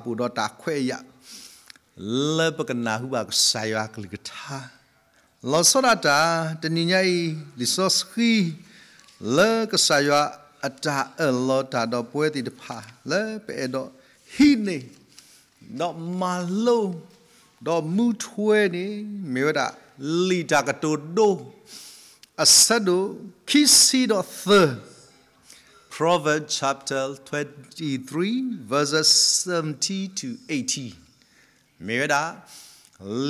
ပအိၣ်ဒီးတၢ်ခွဲးယာ် လၢပကနၢ်ဟူဘၣ်ကစၢ်ယွၤအကလုၢ်ကထါ လီၤဆီဒၣ်တၢ် တနံၤညါအံၤ လံာ်စီဆှံ လၢကစၢ်ယွၤအတၢ်အၢၣ်လီၤတၢ်ဒီးပဝဲသ့ၣ်တဖၣ် လၢပအဲၣ်ဒိးဟံးန့ၢ် ဒီးမၤလိ ဒီးမူထွဲန့ၣ် မ့ၢ်ဝဲဒၣ် လံာ်တၢ်ကတိၤဒိ အဆၢဒိၣ်ခံဆံဒီးသၢ Proverbs chapter twenty-three, verses seventeen to eighteen မ့ၢ်ဝဲဒၣ်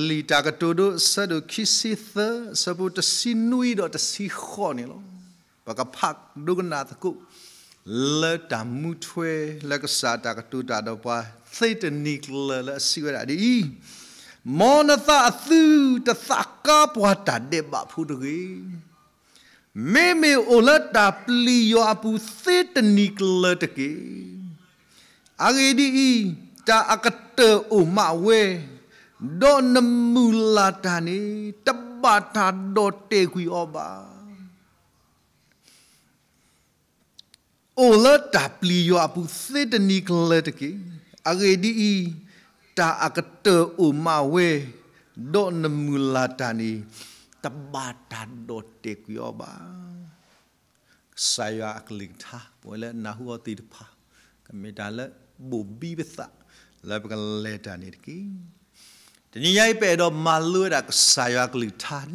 လံာ်တၢ်ကတိၤဒိအဆၢဒိၣ်ခံဆံသၢ အဆၢဖိတဆံနွံဒီးတဆံဃိးန့ၣ်လီၤ. ပကဖးဒိကနၣ်သကိး လၢတၢ်မူထွဲလၢကစၢ်တၢ်ကတိၤတၢ်ဒီးပှၤသ့တနံၤကျၢၤလၢအစံးဝဲဒၣ်ဒ်အံၤ, မ်နသးအသုတသးကါပှၤတၢ်ဒဲးဘးဖိတဂ့ၤ. မ့မ့ၢ်အိၣ်လၢတၢ်ပျံၤယွၤအပူၤသ့တနံၤကျၢၤတက့ၢ်. အဂ့ၢ်ဒ်အံၤ, တၢ်အကတၢၢ်အိၣ်မးဝဲ, ဒီးနမုၢ်လၢ်တၢ်န့ၣ် တဘၣ်တၢ်ဒီၣ်တဲာ်ကွံာ်အီၤဘၣ်. အိၣ်လၢတၢ်ပျံၤယွၤအပူၤသ့တနံၤကျၢၤတက့ၢ်. အဂ့ၢ်ဒ်အံၤ, တၢ်အကတၢၢ်အိၣ်မးဝဲ, ဒီးနမုၢ်လၢ်တၢ်န့ၣ် တဘၣ်တၢ်ဒီၣ်တဲာ်ကွံာ်အီၤဘၣ်. ကစၢ်ယွၤအကလုၢ်ကထါ ပဝဲလၢနၢ်ဟူအီၤသ့ၣ်တဖၣ် ကမ့ၢ်တၢ်လၢဘိၣ်ဘံပသး လၢပကလဲၤတၢ်န့ၣ်တက့ၢ်. တနံၤညါအံၤ ပအဲၣ်ဒိးမၤလိဝဲဒၣ်ကစၢ်ယွၤအကလုၢ်ကထါ ဒ်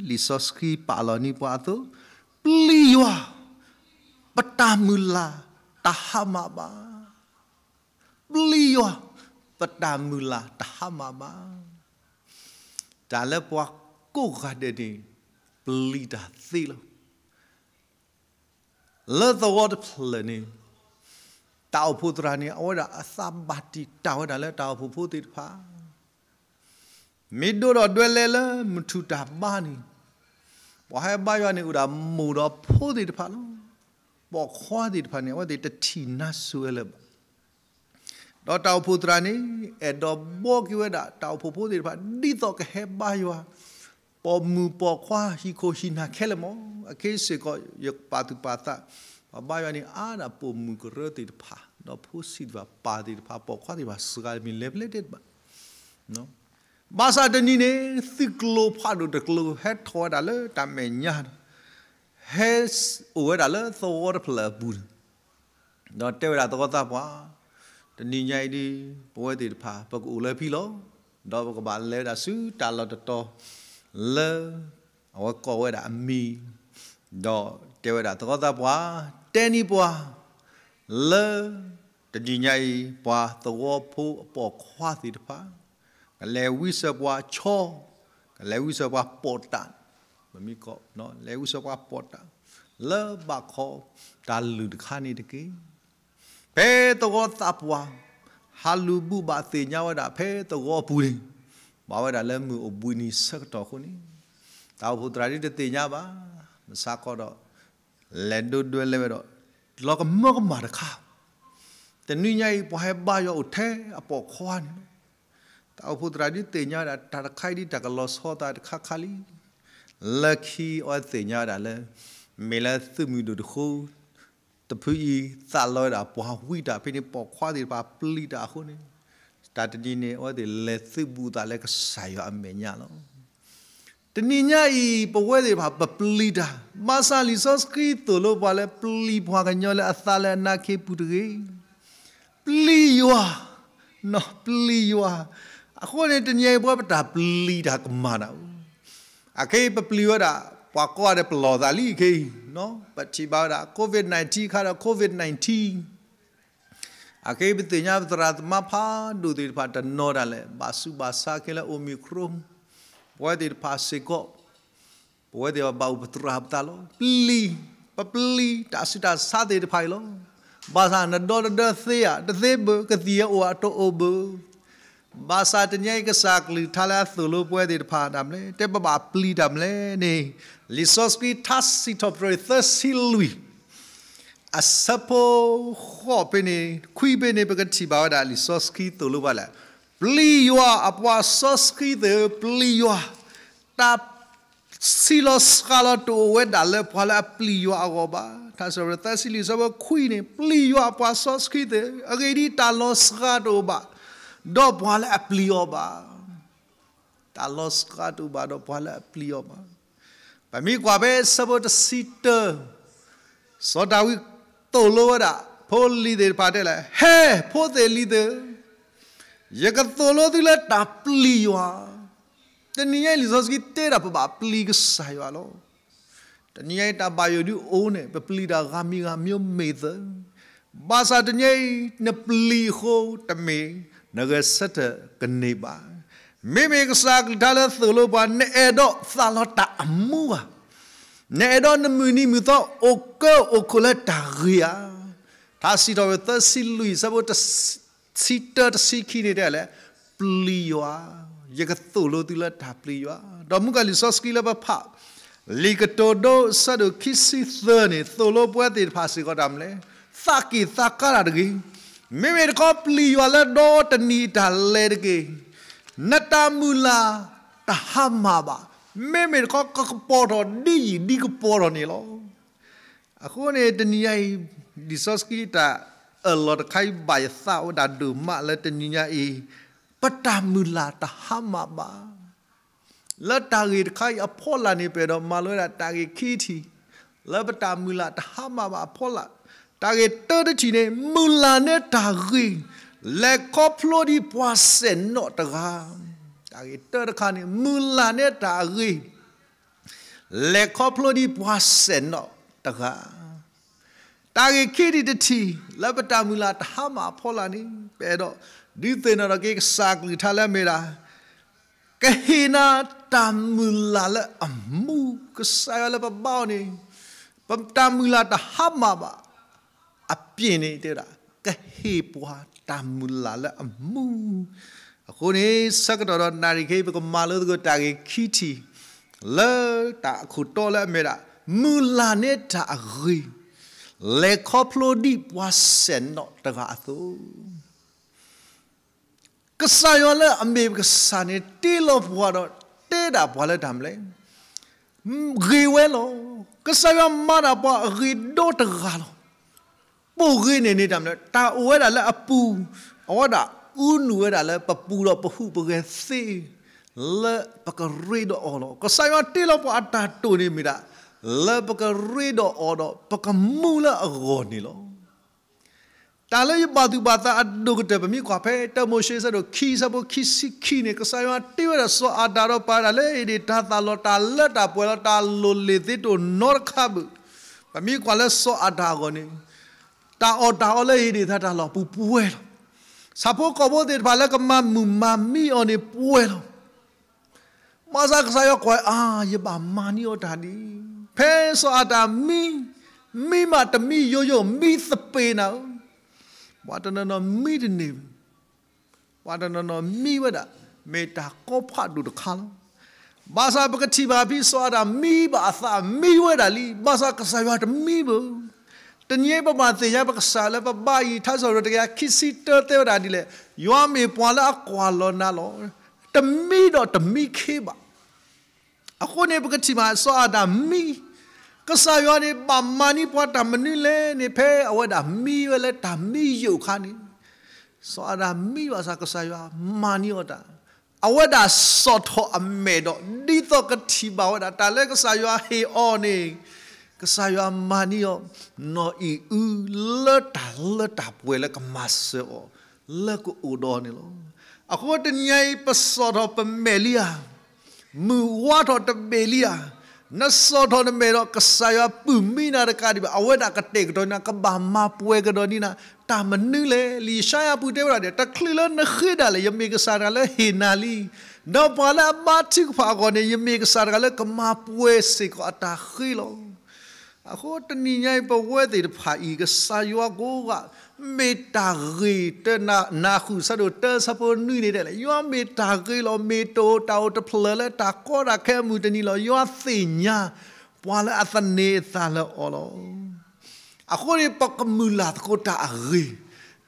လံာ်စီဆှံပာ်လီၤန့ၢ်ပှၤအသိး, ပျံၤယွၤ, ပတၢ်မုၢ်လၢ်တဟါမၢ်ဘၣ်. ပျံၤယွၤ, ပတၢ်မုၢ်လၢ်တဟါမၢ်ဘၣ်. တၢ်လၢပှၤကိးဂၤဒဲးန့ၣ် ပျံၤတၢ်သ့လီၤ. လၢသဝီတဖျၢၣ်န့ၣ် တၢ်အိၣ်ဖှိၣ်သရၣ်န့ၣ် အဝဲဒၣ်အသးဘၣ်တံာ်တာ်ဝဲဒၣ်လၢတၢ်အိၣ်ဖှိၣ်ဖိသ့ၣ်တဖၣ် မ့ၢ်ဒိဒီးဒွဲလဲလၢမုၢ်ထူၣ်တၢ်ဘါန့ၣ်, ပှၤဟဲဘါယွၤန့ၣ်အိၣ်ဒၣ်မိၢ်ဒီးဖိသ့ၣ်တဖၣ်လီၤ. ပိာ်ခွါသ့ၣ်တဖၣ်န့ၣ် အဝဲသ့ၣ်တထံၣ်နါစိၤဝဲလၢၤဘၣ်. ဒီးတၢ်အိၣ်ဖှိၣ်သရၣ်န့ၣ် အဲၣ်ဒိးဘှီက့ၤဝဲဒၣ်တၢ်အိၣ်ဖှိၣ်ဖိသ့ၣ်တဖၣ် ဒ်သိးကဟဲဘါယွၤ, ပိာ်မုၣ်ပိာ်ခွါဟံၣ်ခိၣ်ဟံၣ်နၢ်ခဲလၢာ်မး, အခဲအံၤစ့ၢ်ကီး ယပာ်သူၣ်ပာ်သး, ပှၤဘါယွၤန့ၣ်အါဒၣ်ပိာ်မုၣ်ကရၢသ့ၣ်တဖၣ်, ဒီးဖိဆံးသ့ၣ်တဖၣ် ပၢ်သ့ၣ်တဖၣ် ပိာ်ခွါသ့ၣ်တဖၣ် စှၤတမံၤလဲၤဖဲလဲၣ်တဲတဘၣ် ဘၣ်ဆၣ်တနံၤန့ၣ် သုးကျိၤဖးဒိၣ်တကျိၤ ဟဲထီၣ်ဝဲဒၣ်လၢတၢ်မဲာ်ညါဒီး ဟဲအိၣ်ဝဲဒၣ်လၢသဝီတဖျၢၣ်အပူၤန့ၣ်, ဒီးတဲဝဲဒၣ်သဝီသးပှၢ်, တနံၤညါအံၤဒ် ပဝဲသ့ၣ်တဖၣ် ပကအိၣ်လၢဖဲလီၤ. ဒီးပကဘၣ်လဲၤဝဲဒၣ်ဆူတၢ်လီၢ်တတီၤ လၢ အဝဲကိးဝဲဒၣ်အမံၤ, ဒီးတဲဝဲဒၣ်သဝီသးပှၢ်, တဲန့ၢ်ပှၤ လၢ တနံၤညါအံၤ ပှၤသဝီဖိအပိာ်ခွါသ့ၣ်တဖၣ် ကလဲၤဝံစၢၤပှၤဆီ, ကလဲၤဝံစၢၤပှၤပိာ်တၢ်, ပမ့ၢ်ကိး လဲၤဝံစၢၤပှၤပိာ်တၢ် လၢဘၣ်ခီတၢ်လုၢ်တခါန့ၣ်တက့ၢ်. ဖဲသဝီသးပှၢ် ဟးလူၤဘူၣ်ဘၣ်သ့ၣ်ညါဝဲဒၣ် ဖဲသဝီပူၤန့ၣ် ဘၣ်ဝဲဒၣ်လၢမုၢ်အိၣ်ဘှံးနံၤဆၢကတီၢ်အဃိန့ၣ်, တၢ်အိၣ်ဖှိၣ်သရၣ်ဒ်တသ့ၣ်ညါဘၣ်, မဆါခီဒီး လဲၤဒိဒွဲလဲဝဲဒီး လီၤကမၢကမၣ်တခါ, တနံၤညါအံၤ ပှၤဟဲဘါယွၤအိၣ်ထဲအပိာ်ခွါန့ၣ်လီၤ. တၢ်အိၣ်ဖှိၣ်သရၣ်ဒ်သ့ၣ်ညါဝဲဒၣ် တၢ်တခါအံၤဒ်တၢ်ကလီၤဆီသးတခါခါလံ. လၢခံအဝဲသ့ၣ်ညါဝဲဒၣ်လၢ မ့ၢ်လၢသုးမုၢ်ဒိၣ်တဃိ တဖုအံၤ သးလီဝဲဒၣ်ပှၤဝံတၢ်ဖဲန့ၣ် ပိာ်ခွါသ့ၣ်တဖၣ်ပျံၤတၢ်အဃိန့ၣ်, တၢ်တနံၤန့ၣ် အဝဲသ့ၣ်လဲၤသုးဘူးသးလၢကစၢ်ယွၤအမဲာ်ညါလီၤ. တနံၤညါအံၤ ပဝဲသ့ၣ်တဖၣ်ပပျံၤတၢ်, ဘၣ်ဆၣ်လံာ်စီဆှံသိၣ်လိပှၤလၢပျံၤပှၤကညီလၢအသးလၢအနါခ့ပူၤတဂ့ၤ. ပျံၤယွၤ, ပျံၤယွၤ, အဃိန့ၣ် တနံၤအံၤပဝဲပတၢ်ပျံၤတၢ်ကမၣ်တၢ်အိၣ်, အခဲအံၤပပျံၤဝဲဒၣ် ပှၤကိးဂၤဒဲးပလီၢ်သးလံခဲအံၤ, ပထံၣ်ဘၣ်ဝဲဒၣ် COVID nineteen ခါဒီး COVID nineteen အခဲအံၤပသ့ၣ်ညါပသရၣ်သမါဖးဒိၣ်သ့ၣ်တဖၣ်တနီၤဒၣ်လဲာ် ဘၣ်ဆူးဘၣ်ဆါခဲလၢ Omicron ပဝဲသ့ၣ်တဖၣ်စ့ၢ်ကီး ပဝဲသ့ၣ်တဖၣ်ဘၣ်အိၣ်ပသရၣ်ပသးလီၤ. ပျံၤ, ပပျံၤတၢ်ဆူးတၢ်ဆါသ့ၣ်တဖၣ်အံၤလီၤ. ဘၣ်ဆၣ်နဒီတဒၢသ့ဧါ, တသ့ဘၣ်, ကသံၣ်အအိၣ်အတအိၣ်ဘၣ်. ဘၣ်ဆၣ်တနံၤအံၤကစၢ်ကလုၢ်ကထါလၢအသိၣ်လိပဝဲသ့ၣ်တဖၣ်ဒၣ်မလဲၣ်, တဲပဘၣ်ပျံၤတၢ်မလဲၣ်န့ၣ်, လံာ်စီဆှံထါစံးထီၣ်ပတြၢၤသၢဆံလွံၢ် အဆၢဖိဃိးဖဲန့ၣ် ခွံဖဲန့ၣ် ပကထံၣ်ဘၣ်ဝဲဒၣ်လံာ်စီဆှံသိၣ်လိပှၤလၢ ပျံၤယွၤအပှၤစီဆှံသ့ၣ်ဧၢ, ပျံၤယွၤ, တၢ်ဆံးလီၤစှၤလီၤတအိၣ်ဝဲဒၣ်လၢပှၤလၢအပျံၤယွၤအဂီၢ်ဘၣ်. ထါစံးထီၣ်ပတြၢၤသၢဆံလွံၢ်အဆၢဖိခွံန့ၣ် ပျံၤယွၤအပှၤစီဆှံသ့ၣ်ဧၢ, အဂ့ၢ်ဒ်အံၤ တၢ်လီၤစှၤတအိၣ်ဘၣ် ဒီးပှၤလၢအပျံၤအီၤဘၣ်. တၢ်လီၤစှၤတအိၣ်ဘၣ်ဒီးပှၤလၢအပျံၤအီၤဘၣ်. ပမ့ၢ်ကွၢ်ဖဲဆၢဖိတဆံတၢ, စီၤဒၤဝံးသိၣ်လိဝဲဒၣ် ဖိလံၤသ့ၣ်တဖၣ်တဲလဲၣ်, ဟဲ, ဖိသ့ၣ်လံၤသ့ၣ်, ယကသိၣ်လိသုလၢတၢ်ပျံၤယွၤ. တနံၤညါအံၤလံာ်စီဆှံတဲဒၣ်ပဘၣ်ပျံၤကစၢ်ယွၤလီၤ. တနံၤညါအံၤတၢ်ဘၣ်ယိၣ်ဒုအိၣ်န့ၣ် ပပျံၤတၢ်ဂၤမံၤဂၤမံၤမ့ၢ်သၢ, ဘၣ်ဆၣ်တနံၤညါအံၤ နပျံၤအဃိတမ့ၢ် နဂဲၤဆၢထၢၣ်ကန့ၢ်ဘၣ်. မ့မ့ၢ်ကစၢ်အကလုၢ်ကထါလၢသိၣ်လိပှၤ နအဲၣ်ဒိးသးလီၤတၢ်အမူဧါ, နအဲၣ်ဒိးနမုၢ်နံၤမုၢ်သီအိၣ်ကၢအိၣ်ခိးလၢတၢ်ဂ့ၤဧါ. ထါစံးထီၣ်ပတြၢၤသၢဆံလွံၢ် ဆၢဖိတဆံတၢတဆံခံန့ၣ်တဲလဲၣ်, ပျံၤယွၤ, ယကသိၣ်လိသုလၢတၢ်ပျံၤယွၤ. ဒီးမူကလံာ်စီဆှံလၢပဖး လံာ်ကတိၤဒိ ဆၢဒိၣ်ခံဆံသၢန့ၣ် သိၣ်လိပှၤသ့ၣ်တဖၣ်စ့ၢ်ကီးတၢ်မနုၤလဲၣ်, သးက့ၣ်သးကါတၢ်တဂ့ၤ. မ့မ့ၢ်တခီပျံၤယွၤလၢဒီတနံၤအတၢ်လဲၤတက့ၢ်. နတၢ်မုၢ်လၢ်တဟါမၢ်ဘၣ်. မ့မ့ၢ်တခီကကပီၤထီၣ်ဒ်ယံာ်ဒ်ကပီၤထီၣ်န့ၣ်လီၤ. အဃိန့ၣ် တနံၤညါအံၤ လံာ်စီဆှံတၢ်အၢၣ်လီၤတခါအံၤ ဘၣ်ယသးဝဲဒၣ်ဒိၣ်မးလၢတနံၤညါအံၤ ပတၢ်မုၢ်လၢ်တဟါမၢ်ဘၣ်. လၢတၢ်ဂ့ၢ်တခါအံၤအဖီလာ်န့ၣ် ပအဲၣ်ဒိးမၤလိဝဲဒၣ်တၢ်ဂ့ၢ်ခံထံၣ် လၢပတၢ်မုၢ်လၢ်တဟါမၢ်ဘၣ်အဖီလာ်. တၢ်ဂ့ၢ်တၢတထံၣ်န့ၣ် မုၢ်လၢ်န့ၢ်တၢ်ဂ့ၤ လဲၤခီဖျိဒ်ပှၤစဲၣ်နီၣ်တဂၤ. တၢ်ဂ့ၢ်တၢတခါန့ၣ် မုၢ်လၢ်န့ၢ်တၢ်ဂ့ၤ လဲၤခီဖျိဒ်ပှၤစဲၣ်နီၣ်တဂၤ. တၢ်ဂ့ၢ်ခံထံၣ်တထံၣ် လၢပတၢ်မုၢ်လၢ်တဟါမၢ်အဖီလာ်န့ၣ် ပအဲၣ်ဒိးဒုးသ့ၣ်နီၣ်ထီၣ်က့ၤကစၢ်ကလုၢ်ကထါလၢအမ့ၢ်ဒၣ် ကဟ့ၣ်နၤတၢ်မုၢ်လၢ်လၢအမူ, ကစၢ်ယွၤလၢပဘါအီၤန့ၣ် ပတၢ်မုၢ်လၢ်တဟါမၢ်ဘၣ် အပၢ်န့ၣ်တဲဝဲဒၣ် ကဟ့ၣ်ပှၤတၢ်မုၢ်လၢ်လၢအမူ. အဃိန့ၣ် ဆၢကတီၢ်ဒီးနၣ်ရံၣ်ခဲအံၤ ပကမၤလိသကိးတၢ်ဂ့ၢ်ခံထံၣ် လၢတၢ်အခိၣ်တီလၢအမ့ၢ်ဒၣ် မုၢ်လၢ်န့ၢ်တၢ်အဂ့ၤ လဲၤခီဖျိဒ်ပှၤစဲၣ်နီၣ်တဂၤအသိး ကစၢ်ယွၤလၢအမ့ၢ်ပကစၢ်န့ၣ် တ့လီၤပှၤဒီး တဲဒၣ်ပှၤလၢတၢ်မနုၤလဲၣ်, ဂ့ၤဝဲလီၤ. ကစၢ်ယွၤမၤဒၣ်ပှၤအဂ့ၤဒီတဂၤလီၤ. ပိာ်ဂ့ၤန့ၣ်န့ၣ်တၢ်မနုၤလဲၣ်, တၢ်အိၣ်ဝဲဒၣ်လၢအပူၤ, အဝဲဒၣ်အူနုာ်ဝဲဒၣ်လၢပပူၤဒီးပဟူးပဂဲၤသ့ လၢပကရ့ဒီးအီၤလီၤ. ကစၢ်ယွၤတ့လီၤပှၤအတၢ်တိာ်န့ၣ်မ့ၢ်ဒၣ် လၢပကရ့ဒီးအီၤဒီး ပကမူလၢအဂီၢ်န့ၣ်လီၤ. တၢ်လၢယဘၣ်သူၣ်ဘၣ်သးအဒိၣ်ကတၢၢ် ပမ့ၢ်ကွၢ်ဖဲတၢမိၤၡ့ ဆၢဒိၣ်ခံ ဆၢဖိခံဆံခံန့ၣ် ကစၢ်ယွၤတ့ဝဲဒၣ်စီၤအၤဒၣ်ဒီးပာ်ဝဲဒၣ်လၢ ဧ့ၣ်ဒ့ၣ်တၢ်သးလီၢ် တၢ်လၢတၢ်ပှဲၤလီၤ တၢ်လိၣ်လ့ၣ်သ့တအိၣ်နီတခါဘၣ်. ပမ့ၢ်ကွၢ်လၢစီၤအၤဒၣ်အဂီၢ်န့ၣ် တၢ်အီၣ်တၢ်အီလၢဧ့ၣ်ဒ့ၣ်တၢ်လီၢ်ပူၤပှဲၤလီၤ. ဆၣ်ဖိကီၢ်ဖိသ့ၣ်တဖၣ်လၢကမၤမုာ်မၤမံအီၤန့ၣ်ပှဲၤလီၤ. ဘၣ်ဆၣ်ကစၢ်ယွၤကွၢ်အါ ယဘၣ်မၤန့ၢ်အီၤတၢ်ဒ်အံၤ, ဖဲစီၤအၤဒၣ်မံ, မံမးတမံယိယိ မံသပ့ၤနၤဧၢ, ပှၤတနီၤနီၤမံတန့ၢ်ဘၣ်. ပှၤတနီၤနီၤမံဝဲဒၣ် မ့ၢ်တၢ်ကီဖးဒိၣ်တခါလီၤ. ဘၣ်ဆၣ်ပကထံၣ်ဘၣ်ဖဲစီၤအၤဒၣ်မံဘၣ်အသးမံဝဲဒၣ်လံ, ဘၣ်ဆၣ်ကစၢ်ယွၤတမံဘၣ်. တနံၤအံၤပဘၣ်သ့ၣ်ညါပကစၢ်လၢပဘါအံၤ ထါစံးထီၣ်ပတြၢၤတကယၤခံဆံတၢတဲဝဲဒၣ်ဒ်လဲၣ်, ယွၤမ့ၢ်ပှၤလၢအကွၢ်လီၤနၤလီၤ. တမံဒီးတမံခ့ဘၣ်. အဃိန့ၣ် ပကထံၣ်ဘၣ်စီၤအၤဒၣ်မံ, ကစၢ်ယွၤန့ၣ်ဘၣ်မၤန့ၢ်ပှၤတၢ်မနုၤလဲၣ်န့ၣ် ဖဲအဝဲဒၣ်မံဝဲလၢတၢ်မံယိာ်အခါန့ၣ်, စီၤအၤဒၣ်မံဘၣ်ဆၣ်ကစၢ်ယွၤမၤန့ၢ်အီၤတၢ်, အဝဲဒၣ်စိာ်ထီၣ်အမဲာ်ဒီး ဒ်သိးကထံၣ်ဘၣ်ဝဲဒၣ်တၢ်လၢကစၢ်ယွၤဟ့ၣ်အီၤန့ၣ်, ကစၢ်ယွၤမၤန့ၢ်အီၤ နီၢ်အံၣ်အု လၢတၢ်လၢတၢ်ပှဲၤလၢကမၤစၢၤအီၤ လၢကအိၣ်ဒီးအီၤန့ၣ်လီၤ. အဃိတနံၤအံၤ ပစိာ်ထီၣ်ပမဲာ်လံဧါ, မုၢ်ဝါထီၣ်တဘ့ၣ်လံဧါ, နစိာ်ထီၣ်နမဲာ်ဒီး ကစၢ်ယွၤပုၢ်မံနၤတကးဒံးဘၣ်, အဝဲဒၣ်ကတဲာ်ကတီၤနၤ ကဘၣ်မၤပှဲၤကဒီးန့ၢ်နၤ တၢ်မနုၤလဲၣ်. လံာ်ယၡါယၤပူၤတဲဝဲဒၣ်ဒ် တချုးလၢနဃ့ဒၣ်လဲာ် ယမ့ၢ်ကစၢ်တဂၤလၢဟ့ၣ်နၤလံ, ဒီးပှၤလၢအဘါထုကဖၣ်အဂီၢ်န့ၣ် ယမ့ၢ်ကစၢ်တဂၤလၢကမၤပှဲၤစ့ၢ်ကီးအတၢ်ဃ့လီၤ. အဃိတနံၤညါအံၤ ပဝဲသ့ၣ်တဖၣ်အံၤ ကစၢ်ယွၤကိးဂၤ မ့ၢ်တၢ်ဂ့ၤတၢ်နၢ်ဟူ ဆၢဒိၣ်တၢ ဆၢဖိနွံန့ၣ်ဒ်လဲၣ်, ယွၤမ့ၢ်တၢ်ဂ့ၤလီၤ, မ့ၢ်တၢ်အိၣ်တၢ်အိၣ်တဖျၢၣ်လၢတၢ်ကီတၢ်ခဲအမုၢ်တနံၤလီၤ. ယွၤသ့ၣ်ညါပှၤလၢအသန့ၤအသးလၢအီၤလီၤ. အဃိန့ၣ် ပကမုၢ်လၢ်သကိးတၢ်အဂ့ၤ,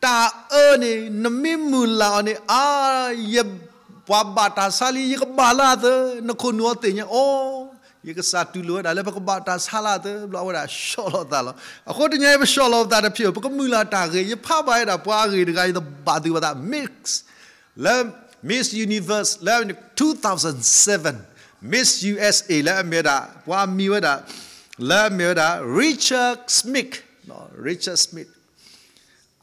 တၢ်အၢန့ၣ် နမ့ၢ်မုၢ်လၢ်အီၤန့ၣ် အါ, ယပှၤဘၣ်တၢ်ဆါလံ ယကဘၣ်လၢအသၢ, နခိၣ်နူာ်အီၤသ့ၣ်ညါအီၤ, ယကစၢ်တူၢ်လိာ်ဝဲဒၣ်လၢပကဘၣ်တၢ်ဆါလၢအသၢ, ဘျီအဝဲဒၣ်ဆှီလီၤသးလီၤ. အဃိတနံၤအံၤ ပဆှီလီၤပသးတဖျၢၣ်, ပကမုၢ်လၢ်တၢ်ဂ့ၤ, ယဖးဘၣ်ဝဲဒၣ်ပှၤအဂ့ၢ်တဂၤ ယတဘၣ်သုးဘၣ်သး mix လၢ Miss Universe လၢ two thousand seven Miss U S A လၢအမ့ၢ်ဝဲဒၣ် ပှၤမံၤဝဲဒၣ် လၢအမ့ၢ်ဝဲဒၣ် Richard Smith, Richard Smith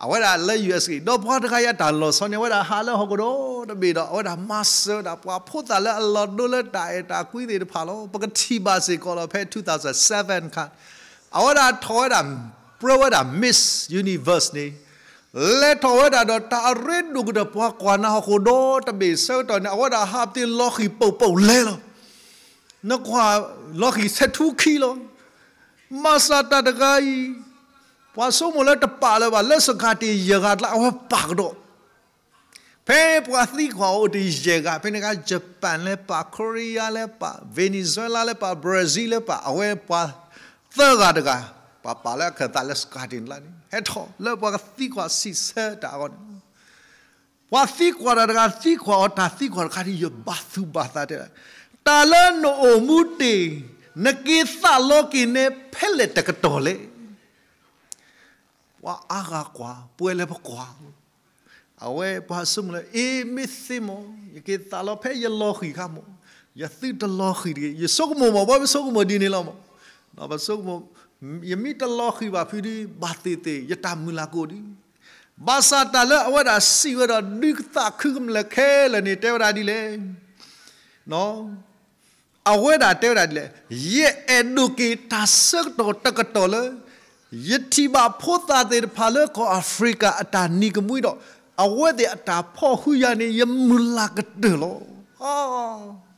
အဝဲဒၣ်လၢ U S A ဒီးပှၤတဂၤအံၤအတၢ်လီၤဆီန့ၣ် အဝဲဒၣ်ဟးလၢဟီၣ်ခိၣ်ဒီတဘ့ၣ်ဒီး အဝဲဒၣ်မၤစၢၤဝဲဒၣ် ပှၤဖိသၣ်လၢအလီၤဒိလၢတၢ်အဲၣ်တၢ်ကွံသ့ၣ်တဖၣ်လီၤ. ပကထံၣ်ဘၣ်စ့ၢ်ကီးလီၤ ဖဲ two thousand seven ခါ အဝဲဒၣ်ထီၣ်ဝဲဒၣ် ပြၢဝဲဒၣ် Miss Universe န့ၣ် လဲၤထီၣ်ဝဲဒၣ်ဒီးတၢ်အရ့ဒိၣ်ကတၢၢ် ပှၤကွၢ်နၤဟီၣ်ခိၣ်ဒီတဘ့ၣ်ဆၢကတီၢ်န့ၣ် အဝဲဒၣ်ဟးပသ့ၣ်လီၤဃံၤပိာ်ပိာ်လဲၤလီၤ. နကွၢ်လီၤဃံၤဆဲးထူခံလီၤ. မၤစၢၤတၢ်တဂၤအံၤ ပှၤဆိကမိၣ်လၢတပာ်လၢၤဘၣ် လၢစကၤတ့ၢ်ယဲၢ်ဂၤအကျါ အဝဲပာ်ကဒီး ဖဲပှၤသံကွၢ်အီၤအိၣ်တ့ၢ်ယဲၢ်ဂၤ ဖဲန့ၣ်အခါ Japan လဲၤပာ်, Korea လဲၤပာ်, Venezuela လဲၤပာ်, Brazil လဲၤပာ်, အဝဲပှၤသၢဂၤတဂၤ ပှၤပာ်လၢအခၢၣ်သးလၢစကၤတ့ၢ်န့ၣ်လီၤန့ၣ် ဟဲထီၣ်လၢပှၤကသံကွၢ်စံးဆၢတၢ်အဂီၢ်န့ၣ် ပှၤသံကွၢ်တၢ်တဂၤ သံကွၢ်အီၤတၢ်သံကွၢ်တခါဒီး ယဘၣ်သူၣ်ဘၣ်သးတဲ, တၢ်လၢနအိၣ်မူတ့ၢ် နက့ၤသးလီက့ၤနဲဖဲလဲၣ်တကတီၢ်လဲၣ်. ပှၤအါဂၤကွၢ် ပှဲၤလၢပကွၢ် အဝဲပှၤဆိကမိၣ်လၢ အ့ မ့ၢ်သ့မး ယက့ၤသးလီဖဲယလီၤဃံၤခါမး, ယသုတလီၤဃံၤတဂ့ၤ, ယဆိကမိၣ်မး ပှၤပဆိကမိၣ်ဒ်န့ၣ်လီၤမး, ပဆိကမိၣ် ယမ့ၢ်တလီၤဃံၤဘၣ်ဖုဒု ဘၣ်သ့ၣ်သ့ၣ် ယတၢ်မုၢ်လၢ်ကအိၣ်ဒံး, ဘၣ်ဆၣ်တၢ်လၢအဝဲဒၣ်စံးဝဲဒီး ဒုးသးခုကမျၢၢ်ခဲလၢာ်န့ၣ် တဲဝဲဒၣ်ဒ်လဲၣ် အဝဲဒၣ်တဲဝဲဒၣ်ဒ်လဲၣ်, ယအဲၣ်ဒိးက့ၤတၢ်ဆၢကတီၢ်တကတီၢ်လၢ ယထံၣ်ဘၣ်ဖိသၣ်သ့ၣ်တဖၣ်လၢကီၢ်အၤဖရံကၤအတၢ်နံၤကမှံဒီး အဝဲသ့ၣ်အတၢ်ဖီၣ်ဃုာ်ယၤန့ၣ် ယမုၢ်လၢ်ကတၢၢ်လီၤ.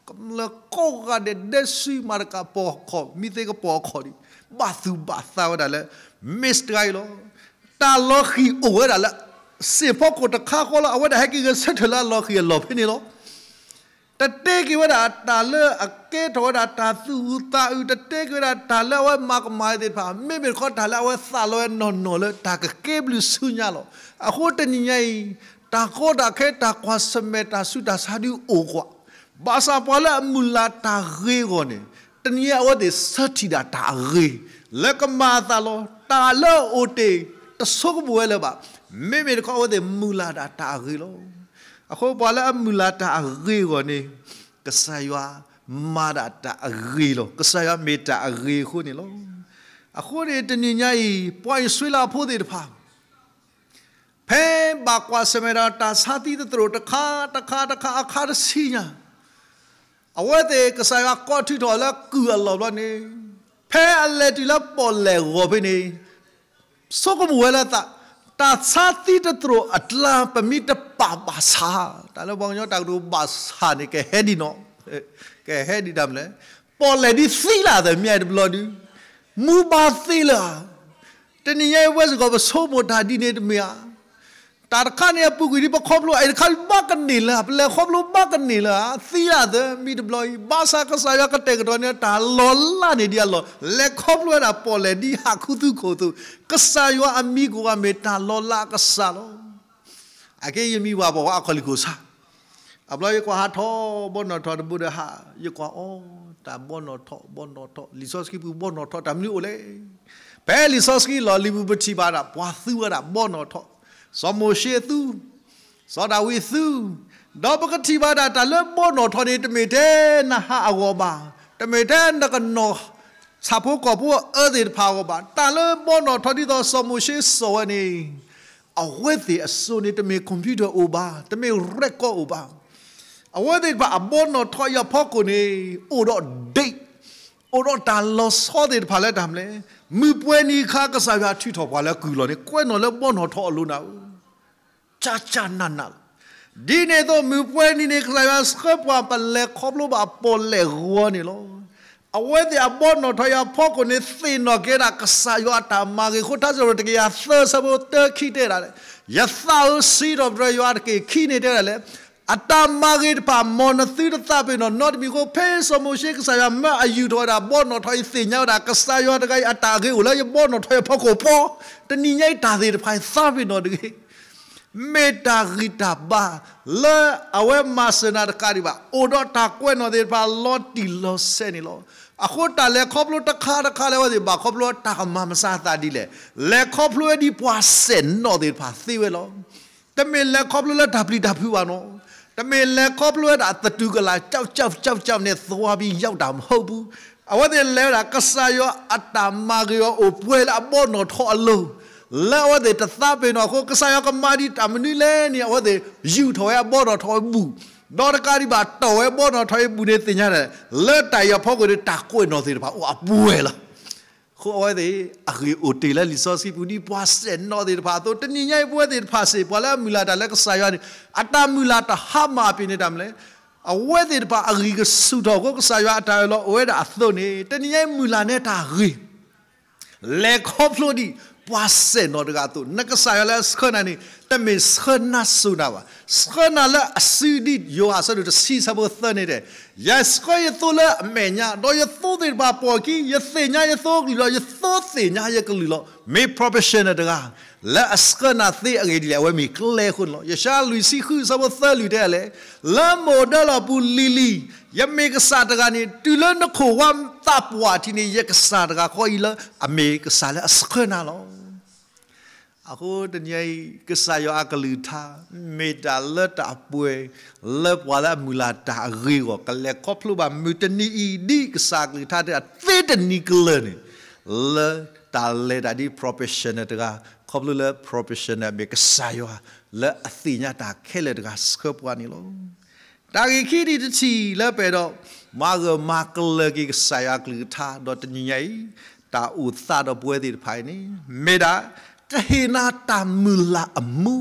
ကမျၢၢ်ကိးဂၤဒဲးဒဲစုမၤတကးပိာ်ခီၣ် မံသ့ကပိာ်ခီၣ်ဒံး ဘၣ်သူၣ်ဘၣ်သးဝဲဒၣ်လၢ Miss တဂၤအံၤလီၤ. တၢ်လီၤဃံၤအိၣ်ဝဲဒၣ်လၢ စ့ၢ်ဖီခိၣ်တခါဃီလီၤ. အဝဲဒၣ်ဟဲက့ၤဂဲၤဆၢထၢၣ်လၢအလီၤဃံၤအလီၢ်ဖဲန့ၣ်လီၤ. တတဲက့ၤဝဲဒၣ်တၢ်လၢအကဲထီၣ်ဝဲဒၣ်တၢ်သူၣ်အုးသးအုး, တတဲက့ၤဝဲဒၣ်တၢ်လၢအဝဲမၤကမၣ်သ့ၣ်တဖၣ်, မ့မ့ၢ်တခီတၢ်လၢအဝဲသးလီဝဲနီၢ်နီၢ်လၢတၢ်ကကဲဘျုးဆူညါလီၤ. အဃိတနံၤညါအံၤ တၢ်ကီတၢ်ခဲ တၢ်ကွၢ်ဆၢၣ်မဲာ် တၢ်ဆူးတၢ်ဆါဒုအိၣ်ကွၢ်, ဘၣ်ဆၣ်ပှၤလၢအမုၢ်လၢ်တၢ်ဂ့ၤအဂီၢ်န့ၣ် တနံၤညါအဝဲသ့ၣ်ဆၢထံၣ်ဒၣ်တၢ်အဂ့ၤ လၢကမၤအသးလီၤ. တၢ်လၢအအိၣ်တ့ၢ် တဆိကမိၣ်ဝဲလၢၤဘၣ်, မ့မ့ၢ်တခီအဝဲသ့ၣ်မုၢ်လၢ်ဒၣ်တၢ်အဂ့ၤလီၤ. အဃိပှၤလၢအမုၢ်လၢ်တၢ်အဂ့ၤအဂီၢ်န့ၣ် ကစၢ်ယွၤမၤဒၣ်တၢ်အဂ့ၤလီၤ. ကစၢ်ယွၤမ့ၢ်တၢ်အဂ့ၤအဃိန့ၣ်လီၤ. အဃိန့ၣ်တနံၤညါအံၤ ပှၤအံၣ်စရ့လးဖိသ့ၣ်တဖၣ် ဖဲဘၣ်ကွၢ်ဆၢၣ်မဲာ်ဒီးတၢ်ဆါသံသတြိာ်တခါတခါတခါအခါတဆံညါ, အဝဲသ့ၣ်ကစၢ်ယွၤကိးထုးထီၣ်လၢကုၢ်အလီၢ်ဘျီန့ၣ်, ဖဲအလဲၤတုၤလၢပီၣ်လဲၣ်ဂီၤဖဲန့ၣ် ဆိကမိၣ်ဝဲလၢသး, တၢ်ဆါသံသတြိာ်အကျါ ပမ့ၢ်တပာ်ဘၣ်ဆၣ်, တၢ်လၢပှၤကညီတၢ်ကတိၤဘၣ်ဆၣ်န့ၣ် ကဟဲဒ်နီၤ, ကဟဲဒ်တၢ်မနုၤလဲၣ်, ပီၣ်လဲၣ်ဒ်သံလၢအသး မ့ၢ်တဘျီဒု, မူဘၣ်သ့လၢၤဧါ. တနံၤညါအံၤ ပဝဲစ့ၢ်ကီး ပဆိကမိၣ်တၢ်ဒ်န့ၣ်တမ့ၢ်ဧါ. တၢ်တခါန့ၣ် အပူၤကွံာ်ဒ်ပခီဖျိ အံၤတခါဘၣ်ကန့ၢ်လၢၤ, ပလဲၤခီဖျိဘၣ်ကန့ၢ်လၢၤဧါ, သံလၢအသး မ့ၢ်တဘျီအံၤ, ဘၣ်ဆၣ်ကစၢ်ယွၤကတဲာ်ကတီၤန့ၢ် တၢ်လီၤလးန့ၢ်ဒံးအလီၢ်, လဲၤခီဖျိဝဲဒၣ်ပီၣ်လဲၣ်ဒ်ဟးခူသူၣ်ခိၣ်အသိး, ကစၢ်ယွၤအမံၤကိးဂၤမ့ၢ်တၢ်လီၤလးအကစၢ်လီၤ. အက့ယမံၤဘၣ်ပှၤဝဲအခီၣ်လံၢ်ခိၣ်ဆၣ်, အဘျီယကွၢ်ဟးထီၣ်ဘီနီၣ်ထီၣ်တဘိဒီးဟး, ယကွၢ်အီၤ တၢ်ဘီနီၣ်ထီၣ် ဘီနီၣ်ထီၣ်, လံာ်စီဆှံပူၤဘီနီၣ်ထီၣ် တၢ်မနုၤအိၣ်လဲၣ်. ဖဲလံာ်စီဆှံလီၤလံာ်ပူၤပထံၣ်ဘၣ်ဒၣ် ပှၤသူဝဲဒၣ်ဘီနီၣ်ထီၣ်, စီၤမိၤၡ့သူ စီၤဒၤဝံးသူ, ဒီးပကထံၣ်ဘၣ်ဒၣ်တၢ်လၢဘီနီၣ်ထီၣ်န့ၣ် တမ့ၢ်ထဲနဟးအဂီၢ်ဘၣ်, တမ့ၢ်ထဲနကနီၤဆၣ်ဖိကီၢ်ဖိအအၢသ့ၣ်တဖၣ်အဂီၢ်ဘၣ်, တၢ်လၢဘီနီၣ်ထီၣ်ဒ်သိးစီၤမိၤၡ့စိာ်ဝဲန့ၣ်, အဝဲသ့ၣ်အစိၤန့ၣ် တမ့ၢ် computer အိၣ်ဘၣ်, တမ့ၢ် record အိၣ်ဘၣ်. အဝဲသ့ၣ်တဖၣ်အဘီနီၣ်ထီၣ်အံၤအဖီခိၣ်န့ၣ် အိၣ်ဒီး date, အိၣ်ဒီးတၢ်လီၤဆီသ့ၣ်တဖၣ်လၢတၢ်မနုၤလဲၣ်, မုၢ်ပှဲၤနံၤအခါ ကစၢ်ယွၤထုးထီၣ်ပှၤလၢကုၢ်လီၢ်န့ၣ် ကွဲးနီၣ်လၢဘီနီၣ်ထီၣ်အလိၤနၤဧၢ ကၠၢ်ကၠၢ်နးနးလီၤ. ဒ်န့ၣ်အသိး မုၢ်ပှဲၤနံၤန့ၣ် ကစၢ်ယွၤဆှၢပှၤပလဲၤခီဖျိဘၣ်ပီၣ်လဲၣ်ဂီၤန့ၣ်လီၤ. အဝဲသ့ၣ်အဘီနီၣ်ထီၣ်အံၤအဖီခိၣ်န့ၣ် သ့ၣ်နီၣ်က့ၤဒၣ်ကစၢ်ယွၤအတၢ်မၤဂ့ၤအဃိ ထါစံးထီၣ်ပတြၢၤ တကယၤသၢဆၢဖိတၢခံတဲဒၣ်လဲၣ်, ယသးဧၢ စံးထီၣ်ပတြၢၤယွၤတက့ၢ်. ခံန့ၣ်တဲဒၣ်လဲၣ်, အတၢ်မၤဂ့ၤတဖၣ် မ်နသုတသးပ့ၤနီၣ်နီတမံၤအဃိ ဖဲစီၤမိၤၡ့ ကစၢ်ယွၤမၢအယူၢ်ထီၣ်ဝဲဒၣ်ဘီနီၣ်ထီၣ်အံၤ သ့ၣ်ညါဝဲဒၣ် ကစၢ်ယွၤတဂၤအံၤ အတၢ်အဂ့ၤအိၣ်လၢယဘီနီၣ်ထီၣ်အံၤအဖီခိၣ်ပီၤ, တနံၤညါအံၤတၢ်သ့ၣ်တဖၣ်အံၤ သးပ့ၤနီၣ်တဂ့ၤ. မ့ၢ်တၢ်ဂံၢ်တၢ်ဘါလၢအဝဲမၤစၢၤနၤတကးဒံးဘၣ်, အိၣ်ဒီးတၢ်ကွဲးနီၣ်သ့ၣ်တဖၣ်လီၤတံၢ်လီၤဆဲးန့ၣ်လီၤ. အဃိတၢ်လဲၤခီဖျိတခါတခါလၢအဝဲသ့ၣ်ဘၣ်ခီဖျိတၢ်ကမၤမဆါအသးဒ်လဲၣ်, လဲၤခီဖျိဝဲဒ်ပှၤစဲၣ်နီၣ်သ့ၣ်တဖၣ်သ့ဝဲလီၤ. တမ့ၢ်လဲၤခီဖျိလၢတၢ်ပျံၤတၢ်ဖုးဘၣ်နီၤ. တမ့ၢ်လဲၤခီဖျိဝဲဒၣ်သတူၢ်ကလာ် ကၠီကၠီကၠီကၠီန့ၣ် သဝီပြီးရောက်တာမဟုတ်ဘူး. အဝဲသ့ၣ်လဲၤဝဲဒၣ် ကစၢ်ယွၤအတၢ်မၤဂ့ၤအီၤအိၣ်ပှဲၤလၢအဘီနီၣ်ထီအလိၤ, လၢအဝဲသ့ၣ်တသးပ့ၤနီၣ်အဃိ ကစၢ်ယွၤကမၤဒံးတၢ်မနုၤလဲၣ်န့ၣ် အဝဲသ့ၣ်ယူာ်ထီၣ်ဝဲအဘီနီၣ်ထီအဘူၣ်, ဒီးတကးဒံးဘၣ်တီၢ်ဝဲအဘီနီၣ်ထီအဘူၣ်န့ၣ်သ့ၣ်ညါဒၣ်, လၢတၢ်အံၤအဖီခိၣ်န့ၣ် တၢ်ကွဲးနီၣ်သ့ၣ်တဖၣ်အိၣ်အပှဲၤလီၤ. အဃိအဝဲသ့ၣ် အဂ့ၢ်အိၣ်တ့ၢ်လၢလံာ်စီဆှံပူၤ ဒ်ပှၤစဲၣ်နီၤသ့ၣ်တဖၣ်အသိး တနံၤညါအံၤပဝဲသ့ၣ်တဖၣ်စ့ၢ် ပှၤလၢအမုၢ်လၢ်တၢ်လၢကစၢ်ယွၤန့ၣ် အတၢ်မုၢ်လၢ်တဟါမၢ်အပ့ၤန့ၣ်တၢ်မနုၤလဲၣ်, အဝဲသ့ၣ်တဖၣ်အဂံၢ်ကဆူၣ်ထီၣ်အဃိ ကစၢ်ယွၤအတၢ်အၢၣ်လီၤအိၣ်ဝဲဒၣ်အသိးန့ၣ် တနံၤညါအံၤမုၢ်လၢ်န့ၢ်တၢ်ဂ့ၤ လဲၤခီဖျိဒံး ပှၤစဲၣ်နီၤတဂၤအသိး နကစၢ်ယွၤလၢအဆှၢနၤန့ၣ် တမ့ၢ်ဆှၢနၤစိၤနၤဘၣ်. ဆှၢနၤလၢအစုဒ်ယိၤဟၣ်အဆၢဒိၣ်တဆံဆၢဖိသၢန့ၣ်တဲ, ယဆှၢယသိလၢအမဲာ်ညါ, ဒီးယသိသ့ၣ်တဖၣ်ပိာ်အခံ, ယသ့ၣ်ညါယသိကလုၢ်လီၤ, ယသိသ့ၣ်ညါယကလုၢ်လီၤ. မ့ၢ် professional တဂၤ လၢအဆှၢနၤသ့အဂ့ၢ်ဒ်လဲၣ် အဝဲမ့ၢ်ကျဲအဃိန့ၣ်လီၤ. ယၡါယၤလွံၢ်ဆံဃုဆၢဖိသၢလွံၢ်တဲလဲၣ်, လၢမိၢ်ဒၢလီၢ်ပူၤလံၤလံၤ ယမ့ၢ်ကစၢ်တဂၤန့ၣ် တုၤလၢနခိၣ်ဝါသးပှၢ်ထံးန့ၣ် ယကစၢ်တဂၤဃီအံၤလၢအမ့ၢ်ကစၢ်လၢအဆှၢနၤလီၤ. အဃိတနံၤအံၤ ကစၢ်ယွၤအကလုၢ်ကထါ မ့ၢ်တၢ်လၢတၢ်ပှဲၤ လၢပှၤလၢအမုၢ်လၢ်တၢ်အဂ့ၤအဂီၢ် ကလဲၤခီဖျိဘၣ်မုၢ်တနံၤအံၤ ဒ်ကစၢ်အကလုၢ်ကထါတဲအသ့တနံၤကလၢာ်န့ၣ် လၢတၢ်လဲၤတၢ်ဒ် professional တဂၤ ခီဖျိလၢ professional မ့ၢ်ကစၢ်ယွၤ လၢအသ့ၣ်ညါတၢ်ခဲလၢာ်တဂၤဆှၢပှၤန့ၣ်လီၤ. တၢ်ဂ့ၢ်ခံဒံးတထံၣ်လၢပအဲၣ်ဒိး မၤဂၢၢ်မၤကျၢၤက့ၤကစၢ်ယွၤအကလုၢ်ကထါ ဒီးတနံၤညါအံၤ တၢ်အိၣ်သးဒီးပဝဲသ့ၣ်တဖၣ်အံၤန့ၣ် မ့ၢ်ဒၣ် ကဟ့ၣ်နၤတၢ်မုၢ်လၢ်အမူ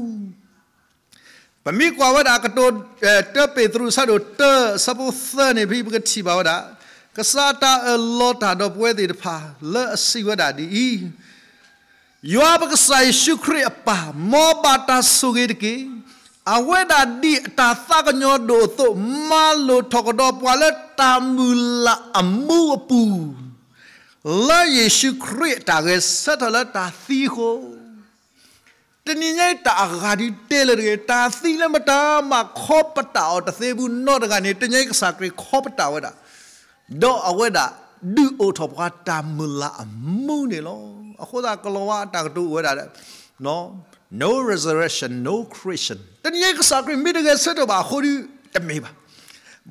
ပမ့ၢ်ကွၢ်ဝဲဒၣ်ကတိၤ တၢပ့းတရူး အဆၢဒိၣ်တၢ အဆၢဖိသၢန့ၣ် ဖဲပကထံၣ်ဘၣ်ဝဲဒၣ် ကစၢ်တၢ်အၢၣ်လီၤတၢ်ဒီးပဝဲသ့ၣ်တဖၣ် လၢအစံးဝဲဒၣ်ဒ်အံၤ, ယွၤပကစၢ်ယ့ၣ်ၡူးခရံာ်အပၢ် မ်ဘၣ်တၢ်ဆိၣ်ဂ့ၤတက့ၢ်. အဝဲဒၣ်ဒ်အတၢ်သးကညီၤဒိၣ်အသိး မၤလိာ်ထီၣ်ကဒီးပှၤလၢတၢ်မုၢ်လၢ်အမူအပူၤ လၢယ့ၣ်ၡူးခရံာ်အတၢ်ဂဲၤဆၢထၢၣ်လၢတၢ်သံအဃိ တနံၤညါအံၤတၢ်အဂၤဒုးတဲလၢတဂ့ၤ, တၢ်သံလၢမတၤမးခီပတာ်အီၤတသ့ဘူးနီတဂၤန့ၣ် တနံၤညါအံၤကစၢ်ခရံာ်ခီပတာ်ဝဲဒၣ်, ဒီးအဝဲဒၣ်ဒုးအိၣ်ထီၣ်ပှၤတၢ်မုၢ်လၢ်အမူန့ၣ်လီၤ. အဃိသတးကလီၤဝါအတၢ်ကတိၤအိၣ်ဝဲဒၣ် no resurrection, no Christian. တနံၤညါအံၤကစၢ်ခရံာ်မ့ၢ်တဂဲၤဆၢထၢၣ်ဘၣ်အဃိဒုးတမ့ၢ်ဘၣ်.